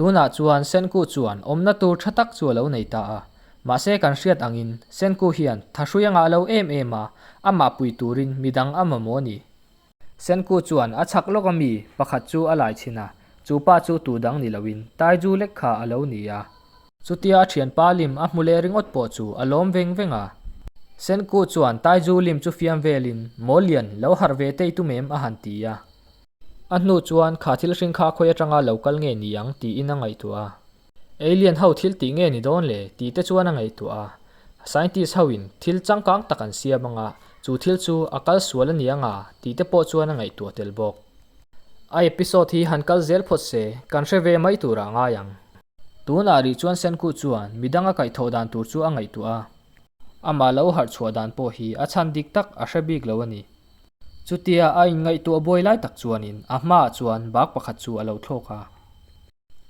Tunah chuan Senku chuan awmna tur tha tak chu a lo nei ta a. Mahse kan hriat angin Senku hian thahrui a ngah lo em em a, amah pui turin midang a mamawh a ni. Senku chuan a chhak lawk a mi pakhat chu a lai chhin a, chu pa chu tu dang ni loin Taiju lek kha a lo ni a. Chutia a thianpa lim a hmu leh ringawt pawh chu a lawm veng veng a. Senku chuan Taiju lim chu fiam velin, Mawlian, lo harh ve tei tum em? a han ti a. A hnu chuan kha thil hring kha khawi atanga lo kal nge ni ang tiin a ngaihtuah a. Alien ho thil tih nge ni dawn le tih te chuan a ngaihtuah a. Scientist ho in thil changkang tak an siam anga chu thil chu a kal sual a ni anga tih te pawh chuan a ngaihtuah tel bawk. A episode hi han kal zel phawt se kan hre ve mai turah a ngai ang. Tunah rih chuan Senku chuan midang a kaihthawh dan tur chu a ngaihtuah a. Amah lo harh chhuah dan pawh hi a chhan dik tak a hre bik lo a ni. Chutia a inngaihtuah buai lai tak chuanin a hmaah chuan bak pakhat chu a lo thlawk a.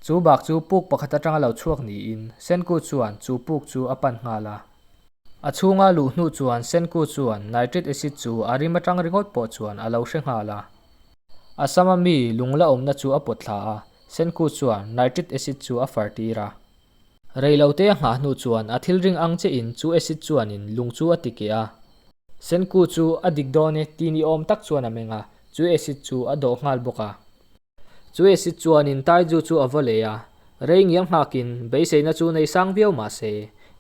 Chu bak chu puk pakhat atanga lo chhuak niin Senku chuan chu puk chu a pan nghal a. A chhunga luh hnu chuan Senku chuan nitric acid chu a rim atang ringawt pawh chuan a lo hre nghal a. A sama mi lung la awmna chu a pawt thla a, Senku chuan nitric acid chu a far tir a. Reilote a nghah hnu chuan a thil ring ang che in chu acid chuanin lung chu a ti keh a. Senku chu a dik dawn e ti ni awm tak chuan a meng a, chu acid chu a dawh nghal bawk a. Chu acid chuanin Taiju chu a va lei a, rei ngial nghakin beiseina chu nei sang viau mah se,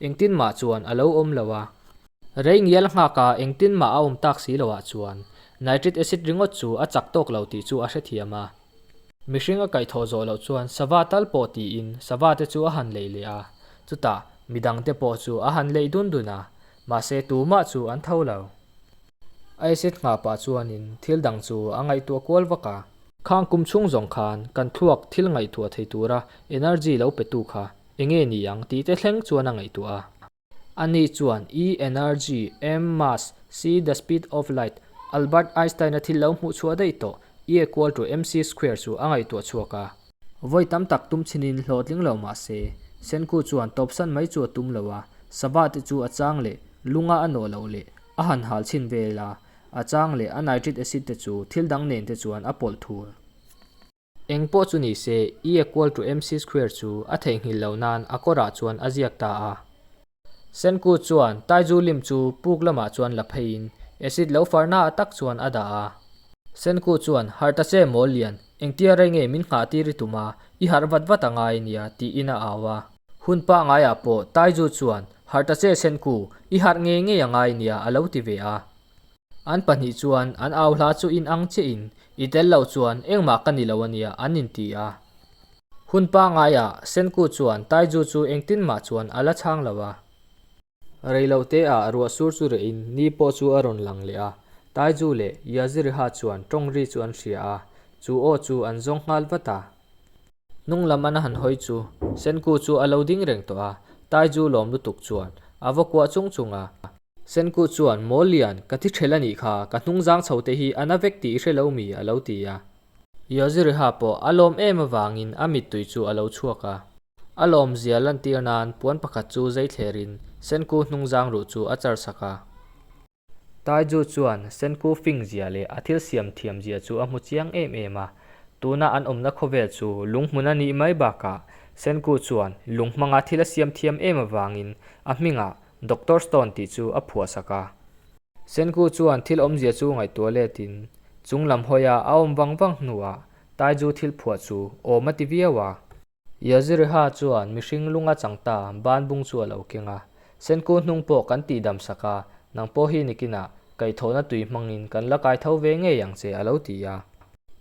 engtin mah chuan a lo awm lo a. Rei ngial nghaka engtin mah a awm tak si loah chuan nitric acid ringawt chu a chak tawk lo tih chu a hrethiam a. Mihring a kaihthawh zawh loh chuan sava tal pawh tiin sava te chu a han lei leh a, chutah midangte pawh chu a han lei dun dun a, mahse tumah chu an tho lo. A acid nghah pah chuanin thil dang chu a ngaihtuah kual vak a. Khang kum chhung zawng khan kan thluak thil ngaihtuah thei tura energy lo petu kha enge ni ang tih te thleng chuan a ngaihtuah a. Ani chuan E energy, M mass, C the speed of light, Albert Einstein-a thil lo hmuh chhuah daih tawh E equal to mc square chu a ngaihtuah chhuak a. Vawi tam tak tum chhinin hlawhtling lo mah se, Senku chuan tawpsan mai chu a tum lo a, sava te chu a chang leh lunga a nawh loh leh a han hal chhin vel a, a chang leh a nitric acid te chu thil dang nen te chuan a pawlh thur. Eng pawh chu ni se, E equal to mc square chu a theihnghilh loh nan a kawrah chuan a ziak ta a. Senku chuan Taiju lim chu puk lamah chuan la pheiin acid lo farna ah tak chuan a dah a. Senku chuan, Harh ta che mawl lian, engtia rei nge min nghah tir i tum a, i harh vat vat a ngai nia, tiin a au a. Hun pangaiah pawh Taiju chuan, Harh ta che Senku, i harh ngei ngei a ngai nia, a lo ti ve a. An pahnih chuan an au hla chu in ang chiahin, I tel loh chuan engmah ka ni lo a nia, an inti a. Hun pangaiah Senku chuan Taiju chu engtin mah chuan a la chhang lo a. Reiloh te ah ruah sur chu rehin ni pawh chu a rawn lang leh a, Taiju leh Yaziriha chuan tawng ri chu an hria a, chu aw chu an zawng nghal vat a. Hnung lam an han hawi chu Senku chu a lo ding reng tawh a, Taiju lawm lutuk chuan a va kuah chung chung a. Senku chuan, Mawl lian, ka thi ṭhel a nih kha, ka hnung zang chho te hi a na vek tih i hre lo mi? a lo ti a. Yaziriha pawh a lawm em avangin a mittui chu a lo chhuak a. A lawmzia lantir nan puan pakhat chu zei thlerin Senku hnungzang ruh chu a char sak a. Taiju chuan Senku fing zia leh a thil siam thiam zia chu a hmu chiang em em a. Tuna an awmna khawvel chu lung hmun a nih mai bakah Senku chuan lung hmanga thil a siam thiam em avangin a hmingah Doctor Stone tih chu a phuah sak a. Senku chuan thil awmzia chu ngaihtuah letin chung lam hawia a awm vang vang hnuah Taiju thil phuah chu awm a ti viau a. Yaziriha chuan mihring lunga chang ta ban bung chu a lo keng a, Senku hnung pawh kan tih dam sak a, nang pawh hi nikinah kaihthawhna tui hmangin kan la kai tho ve ngei ang che a lo ti a.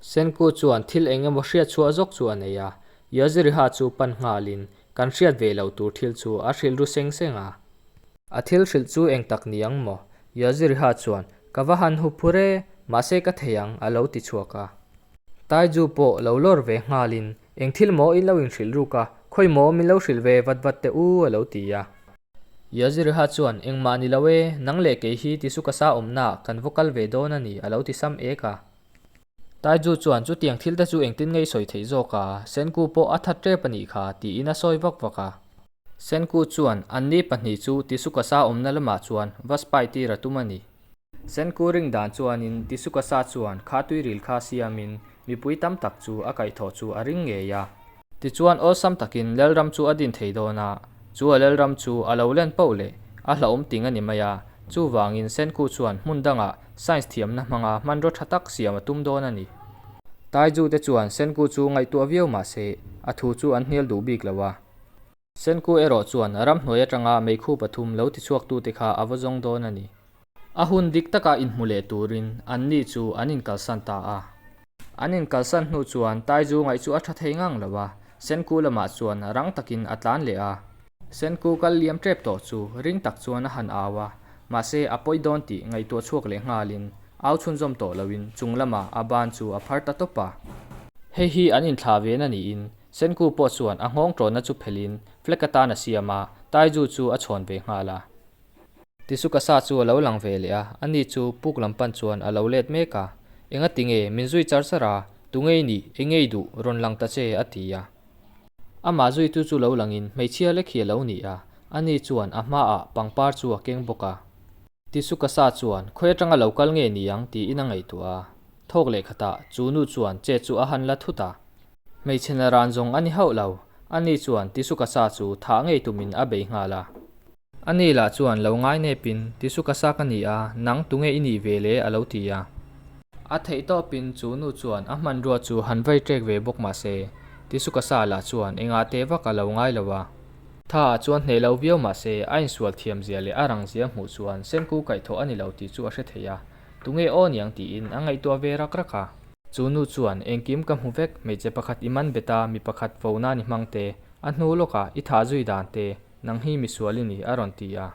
Senku chuan thil eng emaw hriat chhuah zawk chu a nei a, Yaziriha chu pan nghalin kan hriat ve loh tur thil chu a hrilh ru seng seng a. A thil hrilh chu eng tak ni ang maw? Yaziriha chuan, Ka va han hup phur e, mahse ka thei ang a lo ti chhuak a. Taiju pawh lo lawr ve nghalin Eng thil maw in lo inhrilh ruk a, khawi maw min lo hrilh ve vat vat teh u a lo ti a. Yaziriha chuan, Engmah ni lo e, nang leh kei hi Tisukasa awmnaah kan va kal ve dawn a ni a lo ti sam ek a. Taiju chuan chutiang thil te chu engtin ngei sawi theih zawk a, Senku pawh a that tep a nih kha tiin a sawi vak vak a. Senku chuan anni pahnih chu Tisukasa awmna lamah chuan va spy tir a tum a ni. Senku ring dan chuanin Tisukasa chuan kha tuiril kha siamin mipui tam tak chu a kaihthawh chu a ring ngei a. Tichuan awlsam takin Lalram chu a din thei dawn a, chu a Lalram chu a lo len poh leh a hlauhawm ting a ni mai a, chuvangin Senku chuan hmun dangah science thiamna hmanga hmanraw tha tak siam a tum dawn a ni. Taiju te chuan Senku chu ngaihtuah viau mah se a thu chu an hnial duh bik lo a. Senku erawh chuan ramhnuai atanga meikhu pathum lo tichhuaktute kha a va zawng dawn a ni. A hun dik taka inhmu leh turin anni chu an inkalsan ta a. An inkalsan hnu chuan Taiju ngaih chu a tha thei ngang lo a, Senku lamah chuan rang takin a tlan leh a. Senku kal liam tep tawh chu ring tak chuan a han au a, mahse a pawi dawn tih ngaihtuah chhuak leh nghalin au chhunzawm tawh loin chung lamah a ban chu a phar ta tawp a. Hei hi an inthlah ve na niin Senku pawh chuan a nghawng ṭawnna chu phelhin flag atan a siam a, Taiju chu a chhawn ve nghal a. Tisukasa chu a lo lang ve leh a, ani chu puk lam pan chuan a lo let mek a. Engati nge min zui char char a, tunge i nih, enge i duh, rawn lang ta che, a ti a. Amah zuitu chu lo langin hmeichhia lek hi a lo ni a, ani chuan a hmaah pangpar chu a keng bawk a. Tisukasa chuan khawi atanga lo kal nge ni ang tiin a ngaihtuah a. Thawk leh khatah chu nu chuan che chu a han la thut a. Hmeichhe na ran zawng a ni hauh lo, ani chuan Tisukasa chu thah ngei tumin a bei nghal a. Ani lah chuan lo ngai nepin Tisukasa ka ni a, nang tunge i nih ve le a lo ti a. A theih tawpin chu nu chuan a hmanrua chu han vai ṭek ve bawk mah se, Tisukasa lah chuan engah teh vak a lo ngai lo a. Tha ah chuan hneh lo viau mah se, a insual thiam zia leh a rang zia hmuh chuan Senku kaihthawh a ni lo tih chu a hre thei a, tunge aw niang tiin a ngaihtuah ve rak rak a. Chu nu chuan, Engkim ka hmu vek, hmeichhe pakhat i man bet a, mi pakhat fo nan i hmang te, a hnu lawkah i thah zui dan te, nang hi misual i ni, a rawn ti a.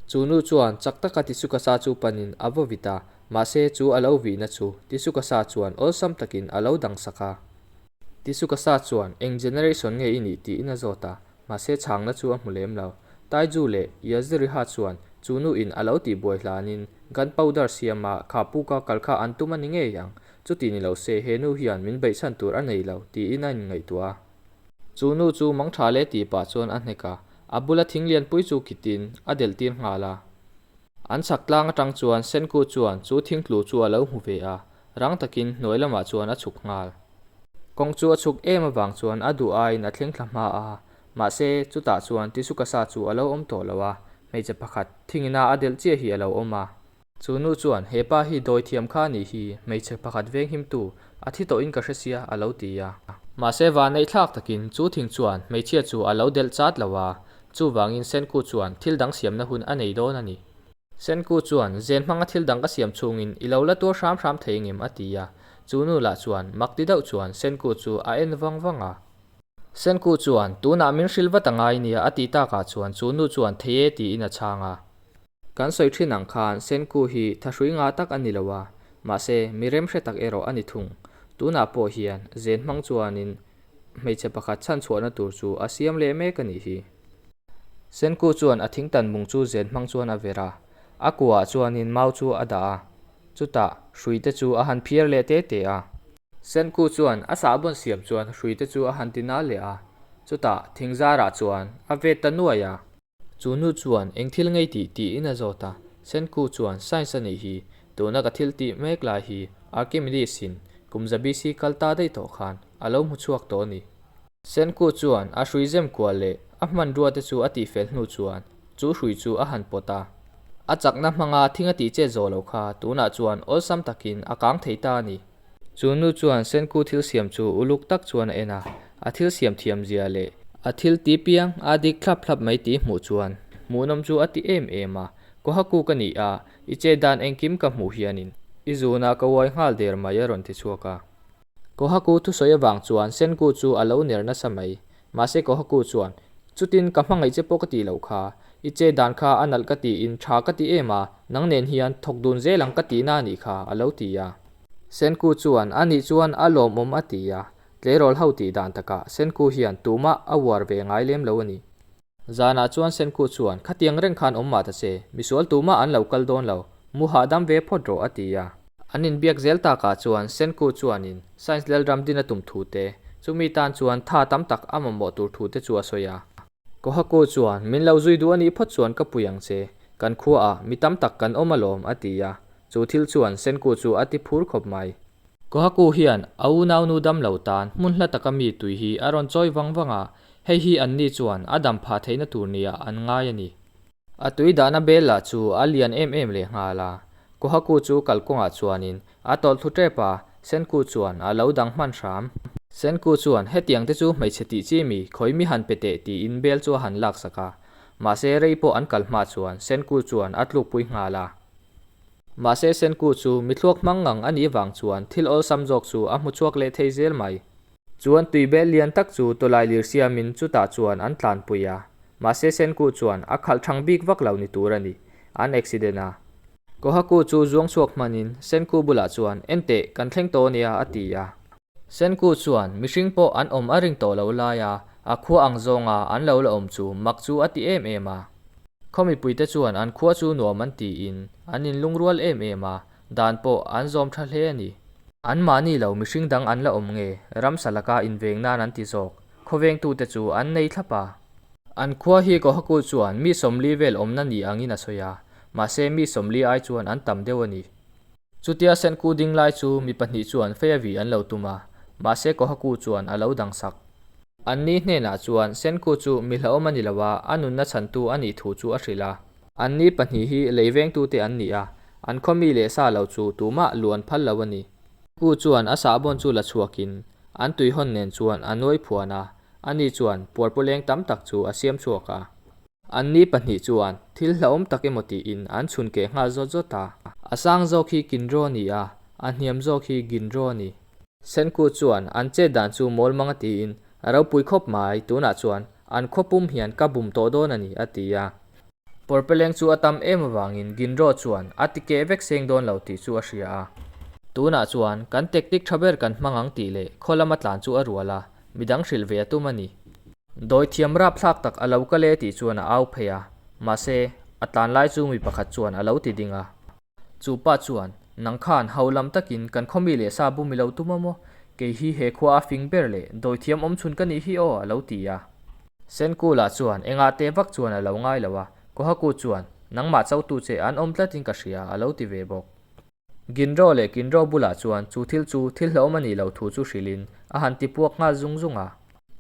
Chu nu chuan chak taka Tisukasa chu panin a vaw vit a, mahse chu a lo vihna chu Tisukasa chuan awlsam takin a lo dang sak a. Tisukasa chuan, Eng generation nge i nih? tiin a zawt a. Mahse chhangna chu a hmu lem lo. Taiju leh Yaziriha chuan chu nu in a lo tih buai hlanin gun powder siama kha puka kal kha an tum a ni ngei ang, chuti ni lo se he nu hian min beihchhan tur a nei lo tiin a inngaihtuah a. Chu nu chu mang tha le tih pah chuan a hnek a, a bula thing lianpui chu kitin a delh tir nghal a. An chhak tlang atang chuan Senku chuan chu thingtlu chu a lo hmu ve a, Rang takin hnuai lamah chuan a chhuk nghal. Kawng chu a chhuk em avang chuan a duh aiin a thleng thla hma a, mahse chutah chuan Tisukasa chu a lo awm tawh lo a, hmeichhe pakhat thingina a delh chiah hi a lo awm a. Chu nu chuan, He pa hi dawi thiam kha a nih hi, hmeichhe pakhat venghimtu, a thi tawhin ka hre sia, a lo ti a. Mahse vanneihthlak takin chu thing chuan hmeichhia chu a lo delh chat lo a, chuvangin Senku chuan thil dang siamna hun a nei dawn a ni. Senku chuan, Zen hmanga thil dang ka siam chhungin i lo la tuar hram hram thei ngem a ti a. Chu nu lah chuan mak ti deuh chuan Senku chu a en vang vang a. Senku chuan, Tunah min hrilh vat a ngai nia a tih takah chuan chu nu chuan thei e tiin a chhang a. Kan sawi thin ang khan Senku hi thahrui nga tak a ni lo a, mahse mi remhre tak erawh a ni thung. Tunah pawh hian zen hmang chuanin hmeichhe pakhat chhanchhuahna tur chu a siam leh mek a nih hi. Senku chuan a thingtan mung chu zen hmang chuan a ver a, a kuaah chuanin mau chu a dah a, chutah hrui te chu a han phiar leh te te a. Senku chuan a sahbawn siam chuan hrui te chu a han ti nal leh a, chutah thing zarah chuan a vet ta nuai a. Chu nu chuan eng thil ngei tih tiin a zawt a, Senku chuan science a nih hi, tuna ka thil tih mek lai hi Archimedes-in kum za BC kal ta daih tawh khan a lo hmu chhuak tawh a ni. Senku chuan a hrui zem kual leh a hmanrua te chu a tihfel hnu chuan chu hrui chu a han pawt a. A chakna hmanga thing a tih chet zawh loh kha tunah chuan awlsam takin a kang thei ta a ni. Chu nu chuan Senku thil siam chu uluk tak chuan a en a, a thil siam thiam zia leh a thil ti piang a dik thlap thlap mai tih hmuh chuan hmuhnawm chu a ti em em a. Kohaku ka ni a, i chet dan engkim ka hmuh hianin i zunah ka uai nghal der mai a rawn ti chhuak a. Kohaku thusawi avang chuan Senku chu a lo ner nasa mai. Mahse Kohaku chuan, Chutin ka hmangaih che pawh ka tih loh kha. I che dan kha a nalh ka tiin tha ka ti em a, nang nen hian thawk dun zel ang ka tihna a nih kha, a lo ti a. Senku chuan, A nih chuan a lawmawm a ti a. Tleirawl ho tih dan takah Senku hian tumah a uar ve ngai lem lo a ni. Zanah chuan Senku chuan, Khatiang reng khan awm mah ta che, misual tumah an lo kal dawn lo, mu hahdam ve phawt rawh a ti a. An inbiak zel takah chuan Senku chuanin Science Lalram din a tum thu te, chumi tan chuan tha tam tak a mamawh tur thu te chu a sawi a. Kohaku chuan, Min lo zui duh a nih phawt chuan ka pui ang che, kan khuaah mi tam tak kan awm alawm a ti a. Chu thil chuan Senku chu a ti phur khawp mai. Kohaku hian a unaunu dam lo tan hmun hla taka mi tui hi a rawn chawi vang vang a, hei hi anni chuan a dam phah theihna tur niah an ngai a ni. A tui dahna bel lah chu a lian em em leh nghal a, Kohaku chu kalkawngah chuanin a tawlh thlu tep a, Senku chuan a lo dang hman hram. Senku chuan hetiang te chu hmeichhe tih chi mi khawi mi han pe teh tiin bel chu a han laksak a, mahse rei pawh an kal hma chuan Senku chuan a tlukpui nghal a. Mahse Senku chu mi thluak hmang ngang a nih vang chuan thil awlsam zawk chu a hmu chhuak leh thei zel mai. Chuan tuibel lian tak chu tawlai lir siamin chutah chuan an tlanpui a, mahse Senku chuan a khalh thang bik vak lo ni tur a ni, an accident a. Kohaku chu zuang chhuak hmanin Senku bulah chuan, Enteh, kan thleng tawh nia, a ti a. Senku chuan mihring pawh an awm a ring tawh lo lai a, a khua ang zawnga an lo la awm chu mak chu a ti em em a. Khaw mipuite chuan an khua chu nuam an tiin an inlungrual em em a, dan pawh an zawm tha hle a ni. Anmahni lo mihring dang an la awm nge, ramsa laka inveng nan an ti zawk, khawvengtute chu an nei thlap a. An khua hi Kohaku chuan mi 40 vel awmna ni angin a sawi a, mahse mi 40 ai chuan an tam deuh a ni. Chutia Senku ding lai chu mi pahnih chuan fei a vih an lo tum a, mahse Kohaku chuan a lo dang sak. Anni hnenah chuan Senku chu mi hlauhawm a ni lo a, a nunna chhantu a nih thu chu a hrilh a. Anni pahnih hi lei vengtute an ni a, an khaw mi leh sa lo chu tumah lu an phal lo a ni. Senku chuan a sahbawn chu la chhuakin an tuihawn nen chuan a nuai phuan a, ani chuan puarpawleng tam tak chu a siam chhuak a. Anni pahnih chuan thil hlauhawm tak emaw tiin an chhun keh nghal zawt zawt a. A sang zawk hi Kinro a ni a, a hniam zawk hi Ginro a ni. Senku chuan an chet dan chu mawl mang a tiin, A ropui khawp mai, tunah chuan an khaw pum hian ka bum tawh dawn a ni, a ti a. Pawrpeleng chu a tam em avangin Ginro chuan a ti keh vek seng dawn lo tih chu a hria a. Tunah chuan kan tactic tha ber kan hmang ang tih leh khaw lama tlan chu a rual a, midang hrilh ve a tum a ni. Dawi thiam rapthlak tak a lo kal e tih chuan a au phei a, mahse, a tlan lai chu mi pakhat chuan a lo ti ding a. Chu pa chuan, Nang khan ho lam takin kan khaw mi leh sa bum i lo tum a maw? Kei hi he khua a fing ber leh dawi thiam awm chhun ka nih hi aw a lo ti a. Senkula chuan engah teh vak chuan a lo ngai lo a, Kohaku chuan, Nangmah chotu che an awm tlatin ka hria a lo ti ve bawk. Ginro leh Kinro bulah chuan chu thil chu thil hlauhawm a nih loh thu chu hrilhin a han ti puak nghal zung zung a.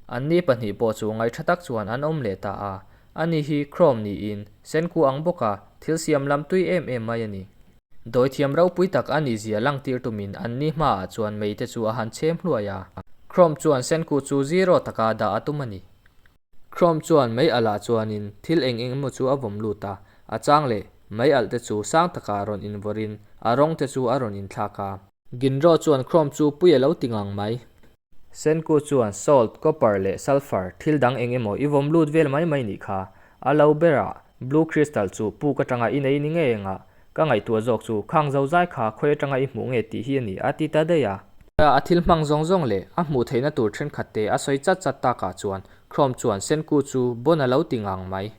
Anni pahnih pawh chu ngaihṭha tak chuan an awm leh ta a, ani hi Chrome niin Senku ang bawka thil siam lam tui em em mai a ni. Dawithiam ropui tak a nih zia langtir tumin anni hmaah chuan mei te chu a han chhem hluai a. Chrome chuan Senku chu zero taka dah a tum a ni. Chrome chuan mei alh ah chuanin thil eng eng emaw chu a vawm lut a, a chang leh mei alh te chu sang takah rawn invawrhin a rawng te chu a rawn inthlak a. Ginro chuan Chrome chu pui a lo ti ngang mai. Senku chuan salt, copper leh sulphur thil dang eng emaw i vawm lut vel mai mai nih kha. A lo berah blue crystal chu puk atanga i nei ni ngei anga Ka ngaihtuah zawk chu khang zo zai kha khawi atanga i hmuh nge tih hi a ni a ti ta daih a. A thil hmang zawng zawng leh a hmuh theihna tur thenkhat te a sawi chat chat takah chuan Chrome chuan Senku chu bon a lo ti ngang mai.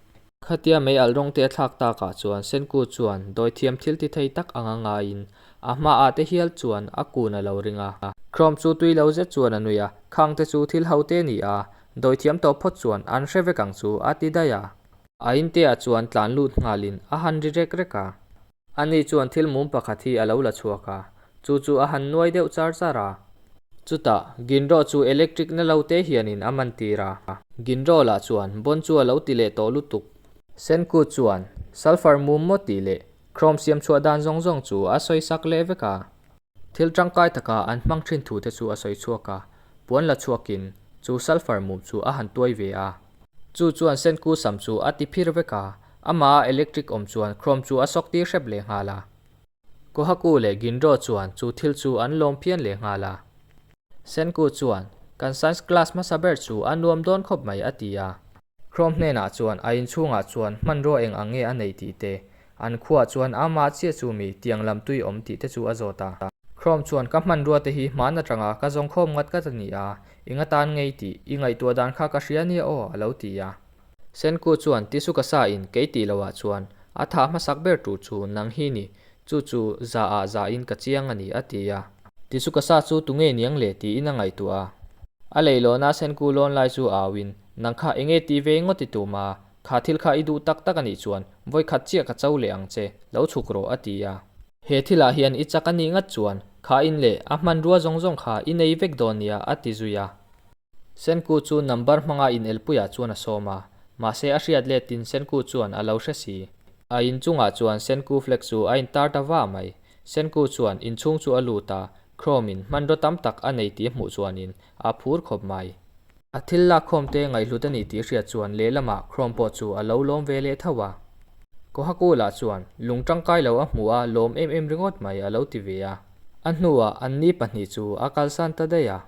Khatia mei alh rawng te a thlak takah chuan Senku chuan dawithiam thil ti thei tak anga ngaiin a hmaah te hial chuan a kun a lo ring a. Chrome chu tui lo zet chuan a nui a, khang te chu thil ho te ni a, dawithiam tawh phawt chuan an hre vek ang chu a ti daih a. A intea chuan tlan lut nghalin a han ri rek rek a. Ani chuan thil mum pakhat hi a lo la chhuak a, chu chu a han nuai deuh char char a. Chutah, Ginro chu electric na lo te hianin a man tir a. Ginro lah chuan bon chu a lo ti leh tawh lutuk. Senku chuan sulphur mum maw tih leh chrome siam chhuah dan zawng zawng chu a sawi sak leh vek a. Thil tangkai taka an hmang thin thu te chu a sawi chhuak a, puan la chhuakin chu sulphur mum chu a han tuai ve a. Chu chuan Senku sam chu a ti phir vek a, amaha electric awm chuan chrome chu a sawk tir hrep leh nghal a. Kohaku leh Ginro chuan chu thil chu an lawm phian leh nghal a. Senku chuan, Kan science class hmasa ber chu a nuam dawn khawp mai a ti a. Chrome hnenah chuan a inchhungah chuan hmanrua eng ang nge a nei tih te, an khuaah chuan amah chiah chu mi tiang lam tui awm tih te chu a zawt a. Chrome chuan ka hmanrua te hi hman atanga ka zawng khawm ngat ngat a ni a, eng atan ngei tih i ngaihtuah dan kha ka hria nia aw a lo ti a. Senku chuan tisuka sa in kei tih loah chuan a thah hmasak ber tur chu nang hi ni, chu chu za ah za in ka chiang a ni a ti a. Tisuka sa chu tunge niang le tiin a ngaihtuah a. A leihlawna Senku lawn lai chu au in Nang kha enge ti ve ngawt i tum a, kha thil kha i duh tak tak a nih chuan vawi khat chiah ka cho leh ang che, lo chhuk rawh a ti a. He thilah hian i chak a nih ngat chuan Kha in leh a hmanrua zawng zawng kha i nei vek dawn nia a ti zui a. Senku chu number hmanga inelpuiah chuan a sawm a, mahse a hriat letin Senku chuan a lo hre si. A inchungah chuan Senku flag chu a intar ta va mai. Senku chuan inchhung chu a lut a, Chrome-in hmanraw tam tak a nei tih a hmuh chuanin a phur khawp mai. A thil lakkhawmte ngaihhlut a ni tih hriat chuan lehlamah Chrome pawh chu a lo lawm ve leh tho a. Kohaku lah chuan lung tangkai lo a hmuh a lawm em em ringawt mai a lo ti ve a. A hnuah anni pahnih chu a kalsan ta daih a.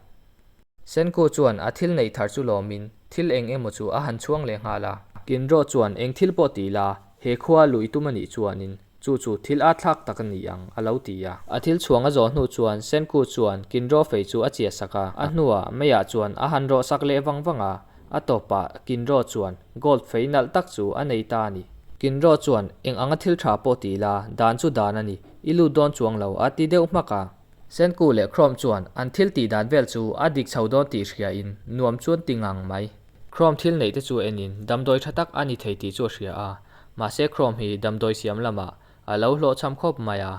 Senku chuan a thil neih thar chu lawmin thil eng emaw chu a han chhuang leh nghal a. Kinro chuan eng thil pawh ti la, he khua luh i tum a nih chuanin chu chu thil at thlak tak a ni ang, a lo ti a. A thil chhuang a zawh hnu chuan Senku chuan Kinro fei chu a chiah sak a, a hnuah meiah chuan a han rawh sak leh vang vang a, a tawpah Kinro chuan gold fei nalh tak chu a nei ta a ni. Kinro chuan eng anga thil tha pawh ti la, dan chu dan a ni, i lut dawn chuang lo, a ti deuh hmak a. Senku leh Chrome chuan an thil tih dan vel chu a dik chho dawn tih hriain nuam chuan ti ngang mai. Chrome thil neih te chu enin damdawi tha tak a ni thei tih chu a hria a, mahse Chrome hi damdawi siam lamah a lo hlawhchham khawp mai a.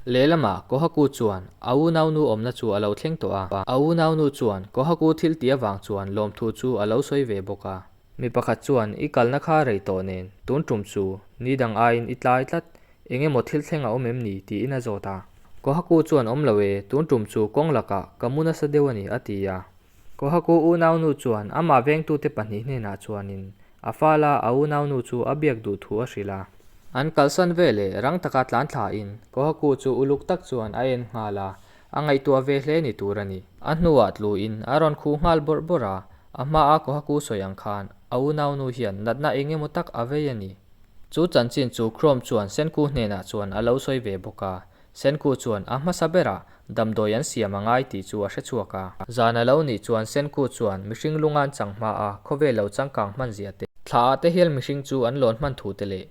Lehlamah Kohaku chuan a unaunu awmna chu a lo thleng tawh a, a unaunu chuan Kohaku thil tih avang chuan lawmthu chu a lo sawi ve bawk a. Mi pakhat chuan i kalna kha rei tawh nen tun tum chu ni dang aiin i tlai tlat Eng emaw thil thleng a awm em ni? tiin a zawt a. Kohaku chuan awm lo e, tun tum chu kawng lakah ka mu nasa deuh a ni, a ti a. Kohaku unaunu chuan amah vengtute pahnih hnenah chuanin a fala a unaunu chu a biak duh thu a hrilh a. An kalsan veleh rang taka tlan thlain Kohaku chu uluk tak chuan a en nghal a, a ngaihtuah ve hle ni tur a ni. A hnuah tluin a rawn khuh nghal bawrh bawrh a, a hmaa Kohaku sawi ang khan a unaunu hian natna eng emaw tak a vei a ni. Chu chanchin chu Chrome chuan Senku hnenah chuan a lo sawi ve bawk a. Senku chuan a hmasa berah damdawi an siam a ngai tih chu a hre chhuak a. Zan a lo nih chuan Senku chuan mihring lungan chang hma a khawvel lo changkang hman zia te, thla ah te hial mihring chu an lawn hman thu te leh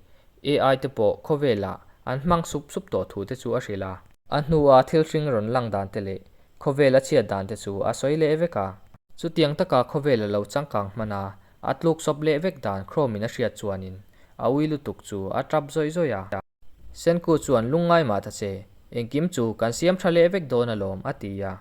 AI te pawh khawvelah an hmang sup sup tawh thu te chu a hrilh a. A hnua thil hring rawn lang dan te leh khawvel a chhiat dan te chu a sawi leh vek a. Chutiang taka khawvel a lo changkang hman a, A tluk sawp leh vek dan Chrome in a hriat chuanin a ui lutuk chu a tap zawih zawih a. Senku chuan lungngai mah ta che, engkim chu kan siam tha leh vek dawn alawm a ti a.